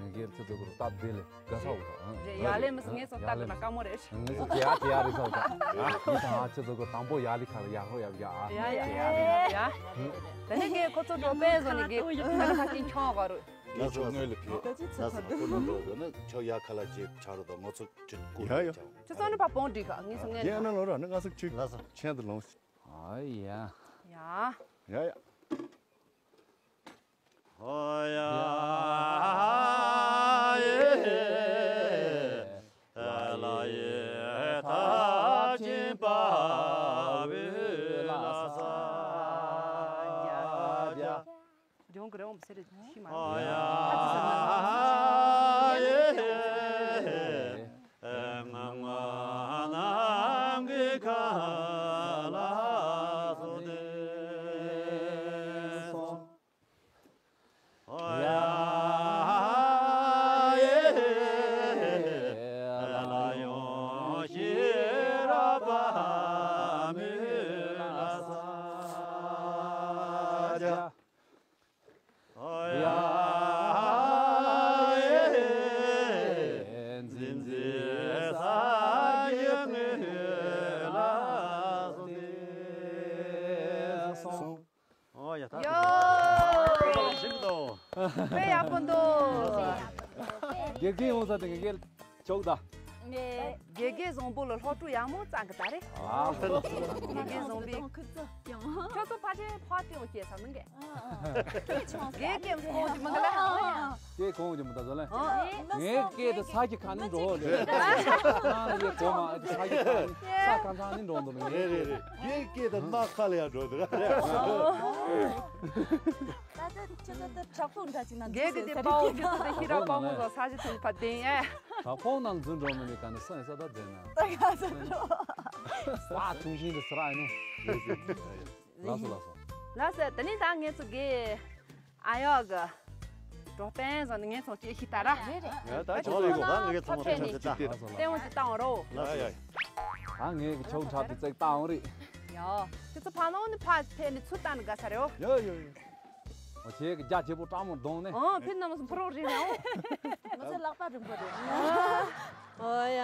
ངས་ཚེ་ཚོ་གུ་རུ་སྟབས་བདེ་ལེ་དགའ་ས་འོ་ད། རེད་ཡ་ལེ་མི་སི་ངས་སོ་སྟབས་ན་དཀའ་མོ་རེད། ངས་སོ་དེ་ཡ་དེ་ཡ་རེད་ས་འོ་ད། ཡིན་ད་ཨ་ཚེ་ཚོ་གུ་རུ་དང་པོ་ཡ་ལི་ཁ་ལ་ཡ་ཧོ་ཡ་ཡ་ཨ་ཡ་ཡ་ཡ་ཡ། ད་ནི་ངས་ཁོ་ཚོ་འགྲོ་པས་བཟོ་ནི་གི་ཁ་ཁ་ཅིན་ཆང་ག་རུ། ང་ཚོ་སྔོན་ལ་ཕེབས། ལ་ས་ཁོ་ལ་འགྲོ་དགོས་ན་ཆོག་ཡ་ཁ་ལ་ཅེ་ཆ་རུ་དང་ང་ཚོ་ཁྲིད་སྐུ་ཡ་ཡ། ཁྱོད་ཚོ་ནི་ཕ་བོང་འགྲིག་ག་ངས་སོ་ངས་ཡ་ན་ལོ་ར་ནི་ང་ཚོ་ཁྲིད་ལ་ས་ཆེན་དུ་ལོངས། ཨ་ཡ། ཡ། ཡ་ཡ། ཨོ་ཡ་ཡེ་ལ་ཡེ་ཐབས་ཆེན་དཔའ་བོའི་ལ་ས་ཡ། ལྗོངས་ཀྱི་རི་བོ་མི་སེར་ཤི་མ། ཨོ་ཡ་ཡེ་ང་ང་ནང་གི་ཁ་ལ་སོ་དེ་སོང་། ཨོ་ཡ་ཡེ་ལ་ཡོང་ཤེས་རབ་མི་ལ་ས་ཇ། ཨོ་ཡ་ཡེ་འཛིན་འཛིན་ས་ཡི་ངོས་ལ་སོ་དེ་སོང་། ཨོ་ཡ་ད། ཡོ། ཞིམ་དོ། དཔེ་ཡག་པོ་འདུག་དགེ་རྒན་ཡོང་ས་དེ་དགེ་རྒན་ཆོག་ད། ངས་དགེ་རྒན་བཟང་པོ་ལ་སློབ་ཕྲུག་ཡག་མོ་བཙལ་གི་ད་རེད། ཨ་ཧོ། དགེ་རྒན་བཟང་པོའི་ཁྱོད་ཚོ་ཕལ་ཆེར་ཕ་དེ་འོ་སྐྱེས་ས་མིན་གི། དགེ་རྒན་གོང་གི་མི་གི་ལ། སྐད་གོང་གི་མི་ད་བཟོ་ལེ། ཨ། ངའི་སྐད་དེ་ས་ཀྱི་ཁ་ནས་འགྲོ་འོ་རེད། ཁ་ནས་གོ་མ་ས་ཀྱི་ཁ་ནས་ས་ཁ་ཚང་ནས་འགྲོ་འདུག་རེད་རེད་རེད། ངའི་སྐད་དེ་རྨ་ཁ་ལ་ཡང་འགྲོ་འདུག་ད་ལྟ་ཁྱོད་ཚོ་ད་དྲག་པོ་འདྲ་ཅིག་ན་འདུག་ཟེར་ས་རེད་ཀྱང་། དགེ་རྒན་དེ་དཔའ་བོ་ཁྱོད་ཚོ་དེ་ཤི་ར་དཔའ་མོ་ཟོ་ས་ཞིག་ཐོན་ཕ་དེང་ཨེ། ད་ཁོང་ནང་འཛུལ་འགྲོ་མི་འདུག་ད་ནི་སོན་ས་ད་འཛེན་ན། ད་ག་ས་འགྲོ། ས་ཐུང་ཤིང་དུ་ས་ར་ཨེ་ནོ། ལགས་སོ་ལགས་སོ། ལགས་སོ་དེ་ནས་ད་ངས་ཚོ་དགེ། ཨ་ཡོག་གི། འགྲོ་ཕན་བཟོ་ནི་ངས་ཚོང་ཅེས་ཤི་ད་ར། རེད་རེད། ཡ་ད་ཆོག་ལེ་གོ་ད་ངས་ཚོང་ཅེས་ཤི་ད། ལྟེ་བ་ཅིག་བཏང་རོ། ལགས་ཡ། ད་ངས་གི་ཆོག་ཁྲབ་ཏུ་བཙེག་བཏང་རེད། ཡ། དེ་ཚོ་ཕ་ནང་ནི་ཕ་ཐེ་ནི་ཚུར་བཏང་ནི་དགའ་ས་རེད་འོ། ཡ་ཡ་ཡ། འོ་ཁྱེད་ཀྱི་རྒྱ་ཆེ་པོ་སྤྲང་མོ་གདོང་ནས། ཨོ་ཕི་ན་མ་སུ་ཕུ་རོ་རེད་རེད་འོ། ང་ཚོ་ལག་པ་རིང་པོ་རེད། ཨོ་ཡ།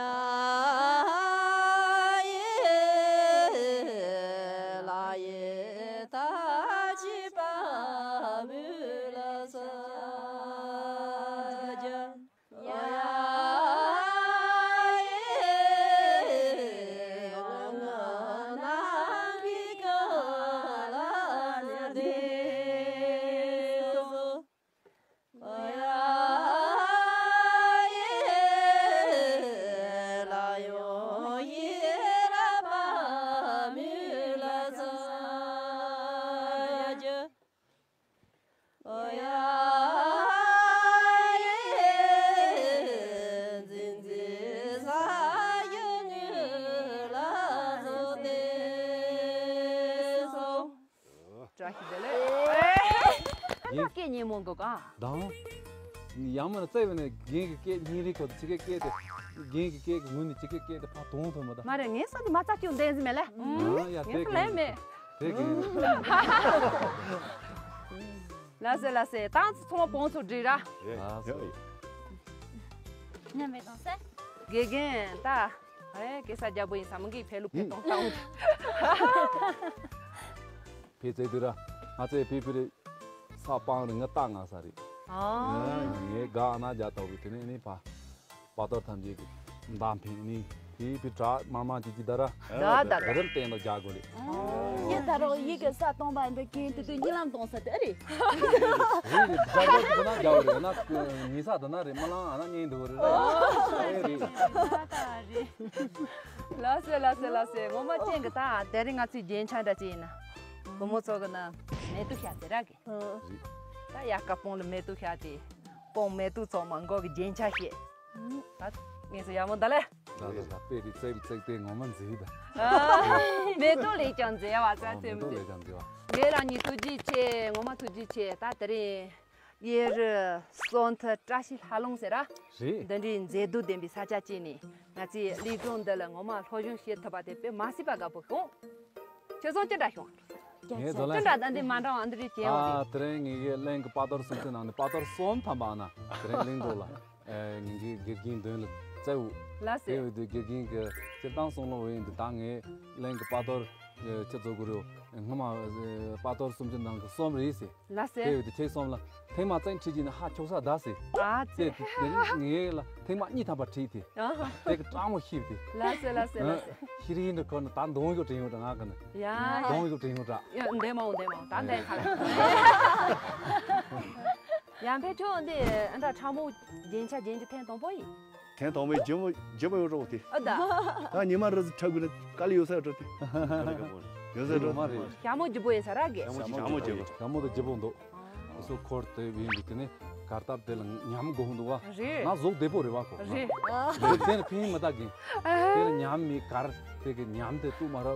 ར་ཤི་དེ་ལེ། ཁ་ཁ་སྐད་ཉན་མོ་འགོ་ག་དང་། ཡང་མིན་ན་བཙལ་བས་ནས་རྒན་གྱི་སྐད་སྙིང་རེ་ཁོ་ཅི་སྐད་སྐད་དེ། རྒན་གྱི་སྐད་ཀྱི་ངོས་ནས་ཅི་སྐད་སྐད་དེ་ཕ་དོང་ཐོན་མ་ད། མ་རེད། ངས་སོ་དེ་མ་རྩ་སྐྱོན་ལྡན་ཟིན་མེད་ལེ། ཨ་ཡ་དེ་ངས་སོ་ལན་མེད། དེ་གི། ལ་སེ་ལ་སེ་ཏང་ཚོ་ཚང་མ་བོང་ཚོ་འགྲིག་ར། ཨ་སོ། ཉམས་མེད་དང་སེ། དགེ་རྒན་ད། ཨེ་སྐད་ས་རྒྱ་པོ་ཡིན་ས་མི་གིས་ཕེ་ལུ་ཕེ་གཏོང་བཏང་། ཕེ་ཙེ་དུ་ར། ང་ཚེ་ཕེ་ཕེ་རེ། ས་སྤང་རི་ང་ལྟ་ང་ས་རེད། ཨ། ངས་དགའ་ཨ་ན་རྒྱ་ཏོ་བི་དེ་ནས་ནི་ཕ། པ་ཏོར་ཐམས་ཅད་ཀྱི་མདའ་འཕེན་ནི། དེའི་ཕི་དྲག་མར་མར་ཅིག་ཅིག་ད་ར། ད་ད་ད། རིམ་བསྟན་དུ་རྒྱག་དགོས་རེད། ཡིན་ད་རོགས་ཡིད་ཀྱི་ས་སྟོང་པ་འདི་གིན་དེ་དུས་གཉིད་ལམ་གཏོང་ས་དེ་རེད། རེད་རེད། རྒྱ་གར་དུ་ན་རྒྱ་བོ་རེད་ན་ཉི་ས་དུ་ན་རེད། མ་ལང་ཨ་ན་གཉེན་འདུག་རེད་རེད། ལ་སེ་ལ་སེ་ལ་སེ། ངོ་མ་ཅན་གི་ད་དེ་རིང་ང་ཚོའི་རྒྱན་ཆ་འདྲ་ཅིག་ཡིན་ན། བུ་མོ་ཚོ་གི་ན་མེ་ཏོག་ཤ་དེ་ར་གི། ད་ཡ་ཀ་སྤོང་ལ་མེ་ཏོག་ཤ་དེ། སྤོང་མེ་ཏོག་ཚོགས་མ་མགོ་གི་རྒྱན་ཆ་ཤེས། ད་ངས་སུ་ཡ་མོ་ད་ལེ། ད་ད་ད་དཔེ་རི་བཙེག་བཙེག་དེ་ངོ་མ་མཛེས་ད། མེ་ཏོག་ལས་ཀྱང་མཛེས་བ་ཙ་ཨ་ཚེ་མེ་ཏོག་མཛེས། ལས་ཀྱང་མཛེས་བ། ངེད་རང་གཉིས་ཐུགས་རྗེ་ཆེ། ངོ་མ་ཐུགས་རྗེ་ཆེ། ད་དེ་རིང་གཡས་རུ་སོན་ཐི་བཀྲ་ཤིས་ལྷ་ལུང་ཟེར་ར། རེད། འདི་འདྲའི་མཛེས་སྡུག་ལྡན་པའི་ས་ཆ་ཅིག་ནས་ང་ཚོའི་གླིང་སྒྲུང་འདི་ལ་ངོ་མ་སློབ་སྦྱོང་བྱེད་ཐུབ་པ་དེ་དཔེ་མ་སྲིད་པ་དགའ་པོ་བྱུང་། ཁྱེད་ཚོ་ཅི་འདྲ་བྱུང་། ངས་ཚོ་ལ། ཅི་འདྲ་ད་འདི་མ་འདྲ་བ་འདི་རེད་ཅེས་ཡོང་ཨ་རེད། དེ་རིང་ངེད་ཀྱི་གླིང་གི་དཔའ་རྟགས་སུམ་ཅུ་ནང་ནས་དཔའ་རྟགས་གསུམ་ཐམ་པ་ཨ་ན་དེ་རིང་གླིང་སྒྲུང་ལ་ཨེ་ངེད་ཀྱི་དགེ་རྒན་མདུན་ལ་བཙལ་བུ། ལ་དེ་སེ། འོས་བསྡུ་དགེ་རྒན་གྱི་སྤྱིར་བཏང་གསུང་ལོ་འོས་འདི་ད་ངས་གླིང་གི་དཔའ་རྟགས་ཨེ་ཁྱེད་ཚོ་གུ་རུ་སྔོན་མ་ཨེ་དཔའ་རྟགས་སུམ་ཅུ་ནང་གི་གསུམ་རེད་ཟེར། ལ་དེ་སེ། འོས་བསྡུ་ཁྱེད་གསུམ་ལ་ཐེངས་མ་བཙན་ཁྲིད་ཀྱི་ནི་ཧ་ཁྱོག་ས་ད་ཟེར། ཨ་ཙི། དེ་དེ་ངས་ལ་ཐེངས་མ་གཉིས་ཐམ་པ་ཁྲིད་དེ། ཨ་ཧ། དེ་གི་སྤྲང་མོ་ཤིབ་དེ། ལ་དེ་སེ་ལ་དེ་སེ་ལ་དེ་སེ། ཤི་རིན་འདྲ་ཁོ་ན་ད་གདོང་གཡོག་དྲན་ཡོད་དྲ་ང་གི་ནི། ཡ། གདོང་གཡོག་དྲན་ཡོད་དྲ། ཡ་འདས་མ་འོང་འདས་མ་འོང་ད་འདས་ཁ། ཡང་ཕེ་ཁྱོད་འདི་ཨ་འདྲ་ཁྲ་མོ་རྒྱན་ཆ་རྒྱན་གྱི་ཐེངས་དང་པོ་ཡིན། ཐེངས་དང་པོའི་རྒྱལ་མོ་རྒྱལ་མོ་ཡོད་རོགས་དེ། ཨ་ད། ད་ཉི་མ་རི་ཁྲ་དགོས་ན་དཀའ་ལས་ཡོད་ས་ཡོད་རོགས་དེ། ཡོད་ས་ཡོད་རོགས་མ་རེད། ཞྭ་མོ་རྒྱུ་པོ་ཡིན་ས་ར་གི། ཞྭ་མོ་རྒྱུ་པོ་ཞྭ་མོ་རྒྱུ་པོ། ཞྭ་མོ་དང་རྒྱུ་པོ་འདུག་སོ་འཁོར་དེ་བིན་འདུག་དེ་ནས་གར་སྟབས་དེ་ལ་ཉམས་དགོས་འདུག་བ། རེད། ང་གཟུགས་བདེ་པོ་རེད་བ་ཁོ། རེད། དེ་ནས་ཕན་མི་ད་གི། དེ་ལ་ཉམས་མི་གར་དེ་གི་ཉམས་དེ་ཏུ་མ་ར་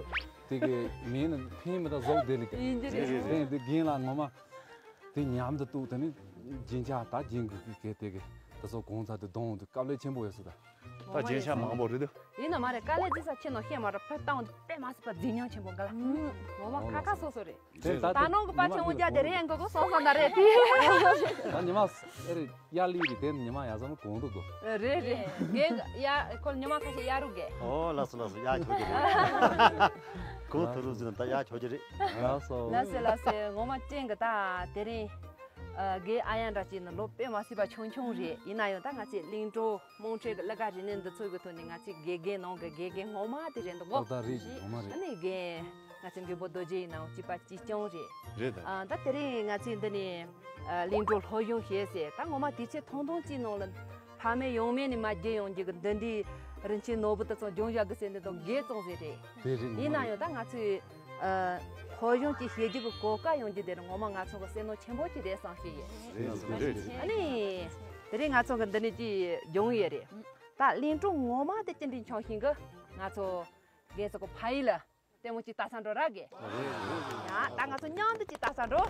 དེ་གི་མིན་ན་ཕན་མི་ད་གཟུགས་བདེ་ལི་གི། ཡིན་གྱི་རེད། དེ་དེ་རྒན་ལ་ངོ་མ་དེ་ཉམས་དེ་ཏུ་དེ་ནི་རྒྱན་ཆ་ད་རྒྱན་གི་གི་དེ་གི་དེ་ཚོ་གོང་ཚ་དེ་གདོང་དེ་དཀའ་ལས་ཆེན་པོ་ཡོད་སུ་ད། ད་རྒྱན་ཆ་མང་པོ་རེད་དོ། ཡིན་ན་མ་རེད། དཀའ་ལས་ཅི་ས་ཆེ་ནོ་ཤེས་མ་རེད། ཕར་བཏང་དེ་དཔེ་མ་སྲིད་པ་རྫིག་ཉམས་ཆེན་པོ་འགའ་ལ། ངོ་མ་ཁ་ཁ་སོ་སོ་རེད། དེ་ད་ད་ནང་གི་པ་ཆེན་མོ་རྒྱ་དེ་རེད་ཡང་གོ་གོ་སོང་སོང་ན་རེད་དེ། ད་ཉི་མ་ཨེ་རེད་ཡར་ལི་རེད་དེ་ཉི་མ་ཡར་སོང་གོང་དུ་གོ། རེད་རེད། རྒན་ཡ་ཁོ་ཉི་མ་ཁ་ཤས་ཡར་རུ་རྒན། ཨོ་ལགས་སོ་ལགས་སོ་ཡར་ཁྱོད་ཀྱི་རེད། གོང་དུ་རུ་ཟིན་ད་ཡར་ཁྱོད་ཀྱི་རེད། ལགས་སོ། ལགས་སེ་ལགས་སེ། ངོ་མ་ཅན་གི་ད་དེ་རིང་རྒན་ཨ་ཡ་འདྲ་ཅིག་ནི་ལོ་དཔེ་མ་སྲིད་པ་ཆུང་ཆུང་རེད། ཡིན་ན་ཡང་ད་ང་ཚོའི་གླིང་སྒྲུང་དམངས་ཁྲོད་ཀྱི་གླུ་གར་རིག་གནས་འདི་ཚོ་གི་ཐོག་ནས་ང་ཚོའི་དགེ་རྒན་ནང་གི་དགེ་རྒན་ངོ་མ་དེ་རེད་འདུག་གོ། ཏག་ཏག་རེད། ངོ་མ་རེད། ཨ་ནི་རྒན་ང་ཚོའི་མགོན་པོ་རྡོ་རྗེ་ཡིན་ནའང་གཅིག་པ་གཅིག་རྐྱང་རེད། རེད་ད། ཨ་ད་དེ་རིང་ང་ཚོས་འདི་ནས་ཨ་གླིང་སྒྲུང་སློབ་སྦྱོང་བྱས་ཟེར། ད་ངོ་མ་དུས་ཚོད་ཐུང་ཐུང་གཅིག་ནང་ལ་ཕ་མེས་ཡང་མེས་ནས་མ་བརྒྱུད་ཡོང་རྒྱུ་གི་འདི་འདྲའི་རིན་ཆེན་ནོར་བུ་དེ་ཚོ་སྦྱོང་བྱ་དགོས་ཟེར་འདི་དང་འགལ་ཙང་ཟེར་རེད། དེ་རེད། ཡིན་ན་ཡང་ད་ང་ཚོས་ཨ་སློབ་སྦྱོང་ཅིག་བྱེད་རྒྱུ་གི་གོ་སྐབས་ཡོང་རྒྱུ་དེ་རེད། ངོ་མ་ང་ཚོ་གི་བསོད་ནམས་ཆེན་པོ་ཅིག་རེད་བསམ་ཤེས་ཡོད། རེད་རེད། ཨ་ནི་དེ་རིང་ང་ཚོ་གི་འདི་ནས་ཅིག་སྦྱོང་ཡོད་རེད། ད་གླིང་སྒྲུང་ངོ་མ་དེ་ཅི་འདྲའི་འཆང་ཤེས་གི་ང་ཚོ་རྒན་ཚོ་གི་ཕ་ཡུལ་ལ་ལྟད་མོ་ཅིག་ལྟ་ས་འགྲོ་ར་གི། ཡ་ད་ང་ཚོ་མཉམ་དུ་ཅིག་ལྟ་ས་འགྲོ།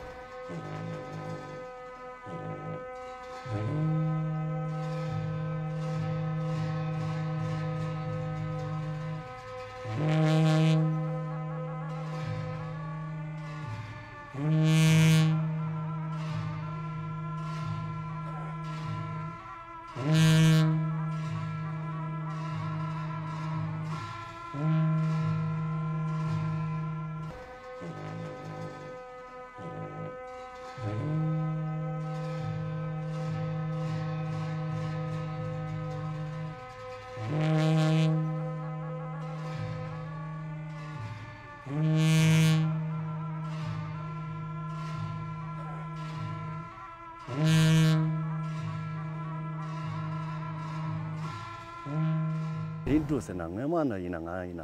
གླིང་སྒྲུང་ཟེར་ན་སྔོན་མ་ནས་ཡིན་ན་ང་ཡིན་ན་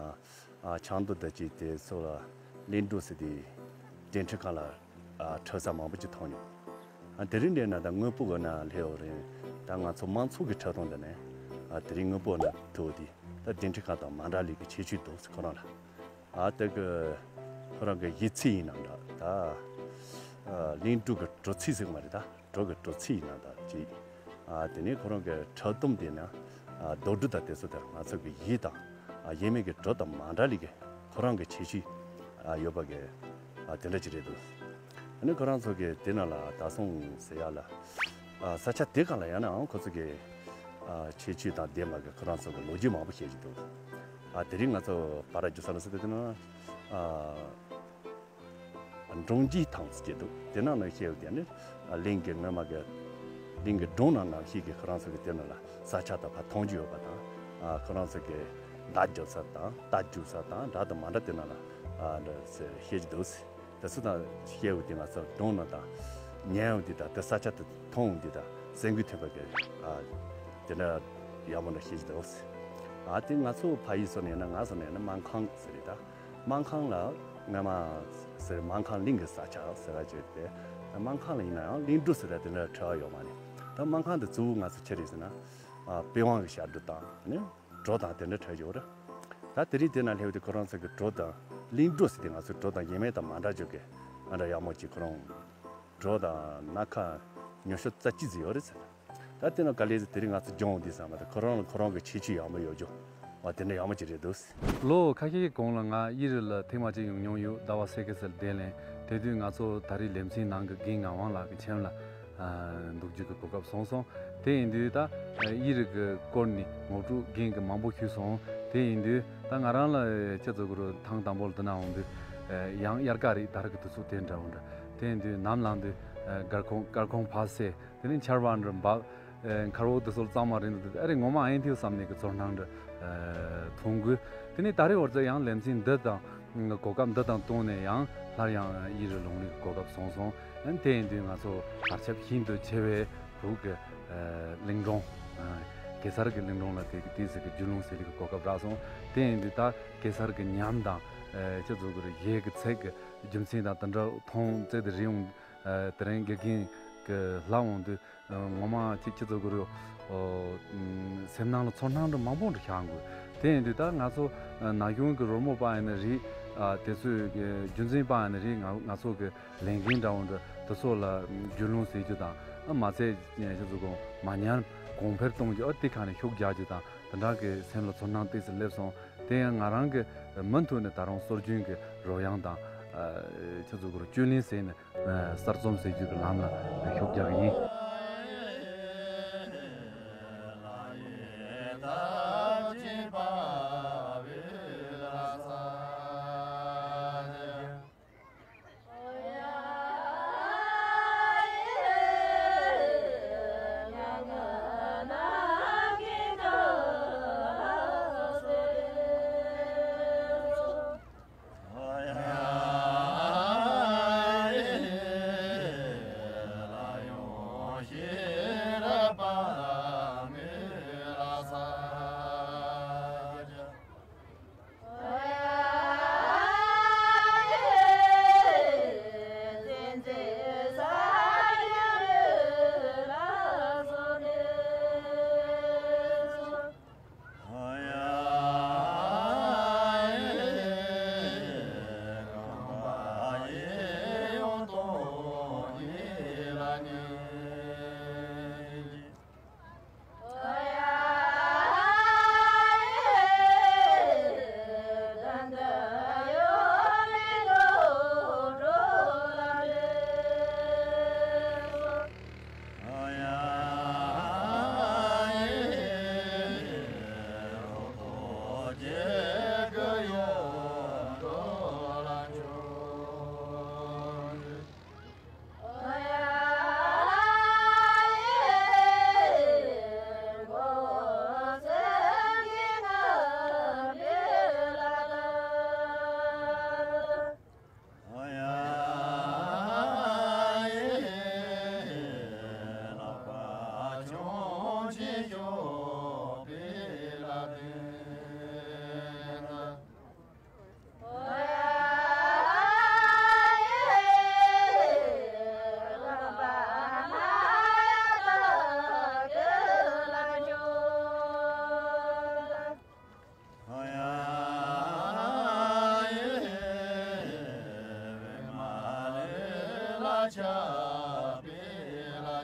ཨ་ཆབ་མདོ་དང་བཅས་དེ་སོགས་ལ་གླིང་སྒྲུང་ཟེར་དེ་འགྲེམས་འཕྲིན་ཁང་ལ་ཨ་འཁྲབ་ས་མང་པོ་ཅིག་མཐོང་མྱོང་། ཨ་དེ་རིང་འདྲ་ན་ད་དངོས་པོ་གི་ན་སླེབས་ཡོད་རེད། ད་ང་ཚོ་དམངས་ཚོགས་ཀྱི་འཁྲབ་སྟོན་འདི་ནས་ཨ་དེ་རིང་དངོས་པོ་ན་ཐུག་དེ་ད་འགྲེམས་འཕྲིན་ཁང་དང་མ་འདྲ་ལས་ཀྱི་ཁྱད་ཆོས་འདུག་ཁོ་རང་ལ། ཨ་ད་གི་ཁོ་རང་གི་ཡིད་ཚིམ་ཡིན་ནམ་འདྲ། ད་ གླིང་འབྲུག་གི་བྲོ་ཚིག་ཟེར་གི་མ་རེད་ད། བྲོ་གི་བྲོ་ཚིག་ཡིན་ན་ད་ཅིག་དེ་ནས་ཁོ་རང་གི་ཁྲག་འདོན་དེ་ན་རྡོ་འབྲུ་དང་དེ་ཚོ་དེ་ང་ཚོ་གི་ཡིད་དང་ཡིད་མེད་ཀྱི་བྲོ་དང་མ་འདྲ་ལི་གི་ཁོ་རང་གི་ཁྱད་ཆོས་ཡོད་པ་གི་དེ་འདྲ་ཅིག་རེད་འདུག་དེ་ནས་ཁོ་རང་ཚོ་གི་དེ་ན་ལ་ད་སོང་ཟེར་ཡ་ལ། ས་ཆ་དེ་གང་ལ་ཡང་ནའང་ཁོ་ཚོ་གི་ཁྱད་ཆོས་དང་ལྡན་པ་གི་ཁོ་རང་ཚོ་གི་ལོ་རྒྱུས་མང་པོ་བཤད་ཀྱི་འདུག་དེ་རིང་ང་ཚོ་བར་རྒྱུ་ས་ལ་ས་དེ་ན། འབྲོང་རྒྱས་ཐང་ཟེར་གྱི་འདུག་དེ་ནང་ན་བཤད་ཡོད་དེ་ནི་གླིང་གི་སྔོན་མ་གི་གླིང་གི་འབྲོང་ནང་ནང་བཤད་ཀྱི་ཁོ་རང་ཚོ་གི་དེ་ནང་ལ་ས་ཆ་དང་ཕར་མཐོང་རྒྱུ་ཡོད་པ་དང་། ཁོ་རང་ཚོ་གི་མདའ་རྒྱུག་ས་དང་རྟ་རྒྱུག་ས་དང་འདྲ་དང་མ་འདྲ་དེ་ནང་ལ་འདྲ་བཤད་ཀྱི་འདུག་དེ་ཚོ་དང་བཤད་ཡོད་དེ་ང་ཚོ་འབྲོང་ནང་དང་ཉལ་ཡོད་དེ་དང་དེ་ས་ཆ་དེ་མཐོང་ཡོད་དེ་དང་སེམས་འགུལ་ཐེབས་པ་གི་དེ་འདྲ་ཡག་པོ་འདྲ་བཤད་ཀྱི་འདུག་དེ་ང་ཚོ་ཕ་ཡུལ་སོ་ནས་ན་ང་སོ་ནས་ན་སྨར་ཁམས་ཟེར་རེད་ད། སྨར་ཁམས་ལ་སྔ་མ་ཟེར་སྨར་ཁམས་གླིང་གི་ས་ཆ་ཟེར་བ་བརྗོད་དེ། སྨར་ཁམས་ལ་ཡིན་ན་ཡང་གླིང་འབྲུག་ཟེར་ཡ་དེ་འདྲ་བྲལ་བ་ཡོད་མ་རེད། ད་སྨར་ཁམས་དེ་གཙོ་བོ་ང་ཚོ་ཆི་རེད་ཟེར་ན། པི་ཝང་གི་ཞབས་བྲོ་དང་ནི་བྲོ་དང་དེ་འདྲ་བྲལ་ཡོད་རེད། ད་དེ་རིང་དེ་ན་སླེབས་དུས་ཁོ་རང་ཚོ་གི་བྲོ་དང་གླིང་འབྲུག་ཟེར་དེ་ང་ཚོའི་བྲོ་དང་ཡིད་མེད་དང་མ་འདྲ་བརྗོད་གི་ཨ་འདྲ་ཡག་མོ་ཅིག་ཁོ་རང་བྲོ་དང་སྣ་ཁ་ཉི་ཤུ་རྩ་གཅིག་ཙམ་ཡོད་རེད་ཟེར། ད་དེ་ནི་ག་ལེ་ཟེར་དེ་རིང་ང་ཚོ་སྦྱོང་འོང་དུས་ཙམ་པ་དེ་ཁོ་རང་ལ་ཁོ་རང་གི་ཁྱད་ཆོས་ཡག་མོ་ཡོད་རྒྱུ། ཨ་དེ་འདྲ་ཡག་མོ་ཅིག་རེད་འདུག་ལོ་ཁ་ཤས་ཀྱི་གོང་ལ་ང་དབྱིན་རི་ལ་ཐེངས་མ་གཅིག་ཡོང་མྱོང་ཡོད། ཟླ་བ་སེ་ཁེ་སལ་དེ་ལན། དེ་དུས་ང་ཚོ་ད་རེས་ལེ་ཚན་ནང་གི་རྒན་ངག་དབང་ལགས་ཀྱི་ཁྱིམ་ལ་འདུག་རྒྱུ་གི་གོ་སྐབས་བྱུང་སོང་། དེ་ཡིན་དུས་ད་དབྱིན་རི་གི་སྐོར་ནས་ངོ་སྤྲོད་རྒན་གྱིས་མང་པོ་ཞུས་སོང་། དེ་ཡིན་དུས་ད་ང་རང་ལ་ཅི་ཚོད་གུ་རུ་ཐེངས་དང་པོ་ལ་འདི་ན་འོང་དུས་ཡང་དབྱར་ཁ་རེད། ད་རེས་ཀྱི་དུས་ཚོད་དེ་འདྲ་འོང་འདྲ། དེ་ཡིན་དུས་ནམ་ལངས་དུས་སྒར་ཁོང་སྒར་ཁོང་ཕ་སེ། དེ་ནས་ཆར་པ་འདྲ་འབབ། ཨེ་མཁར་འོག་འདི་ཚོ་གཙང་མ་རེད་འདུག་ཨ་རེ་ངོ་མ་ཨེ་འཐིའུ་བསམ་ནས་ཀྱི་ཚོར་སྣང་འདྲ་ཨེ་མཐོང་གི། དེ་ནས་ད་རེས་བར་དུ་ཡང་ལེ་ཚན་འདི་དང་གོ་སྐབས་འདི་དང་བསྟུན་ནས་ཡང་སླར་ཡང་དབྱིན་རི་ལུང་རིགས་ཀྱི་གོ་སྐབས་བྱུང་སོང་། ཨ་ནི་དེ་ཡིན་དུས་ང་ཚོ་བར་ཁྱབ་ཤིན་ཏུ་ཆེ་བའི་བོད་ཀྱི་ཨེ་གླིང་སྒྲུང་ཨེ་གེ་སར་གྱི་གླིང་སྒྲུང་ལ་དེ་གི་དེ་ཟེར་གྱི་རྒྱུད་ལུང་ཟེར་ལི་གི་གོ་སྐབས་རག་སོང་། དེ་ཡིན་དུས་ད་གེ་སར་གྱི་ཉམས་དང་ཨེ་ཅི་ཚོ་གི་རེད་གཞས་ཀྱི་ཚིག་གི་རྒྱུ་མཚན་དང་དེ་འདྲ་མཐོང་ཚད་དེ་རིང་ཨེ་དེ་རིང་དགེ་རྒན་གྱི་ལྷ་འོང་དུས། ངོ་མ་ཅིག་ཅི་ཚོ་གུ་རུ། སེམས་ནང་ལ་ཚོར་སྣང་འདྲ་མང་པོ་འདྲ་ཤར་འགོས། དེ་ཡིན་དུས་ད་ང་ཚོ་ན་གཞོན་གྱི་རོལ་མོ་པ་ཡིན་ན་རེད། དེ་ཚོའི་རྒྱུན་འཛིན་པ་ཡིན་ན་རེད། ང་ང་ཚོ་གི་ལས་འགན་འདྲ་བོ་འདྲ་དེ་ཚོ་ལ་རྒྱུས་ལོན་བྱེད་རྒྱུ་དང་མ་ཚད་ཅི་ཚོ་གུ་མ་ཉམས་གོང་འཕེལ་གཏོང་རྒྱུ་ཨ་དེ་ཁ་ནས་ཤུགས་རྒྱག་རྒྱུ་དང་དེ་འདྲ་གི་སེམས་ལ་ཚོར་སྣང་ཏོག་ཙམ་སླེབས་སོང་། དེ་ཡང་ང་རང་གི་མུ་མཐུད་ནས་ད་རུང་སྲོལ་རྒྱུན་གྱི་རོལ་དབྱངས་དང་ཅི་ཚོ་གུ་རུ་བཅོས་ལེན་བྱས་ནས། གསར་རྩོམ་ཟེར་རྒྱུ་གི་ལམ་ལ་ཤུགས་རྒྱག་གི་ཡིན།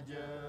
རྒྱུ།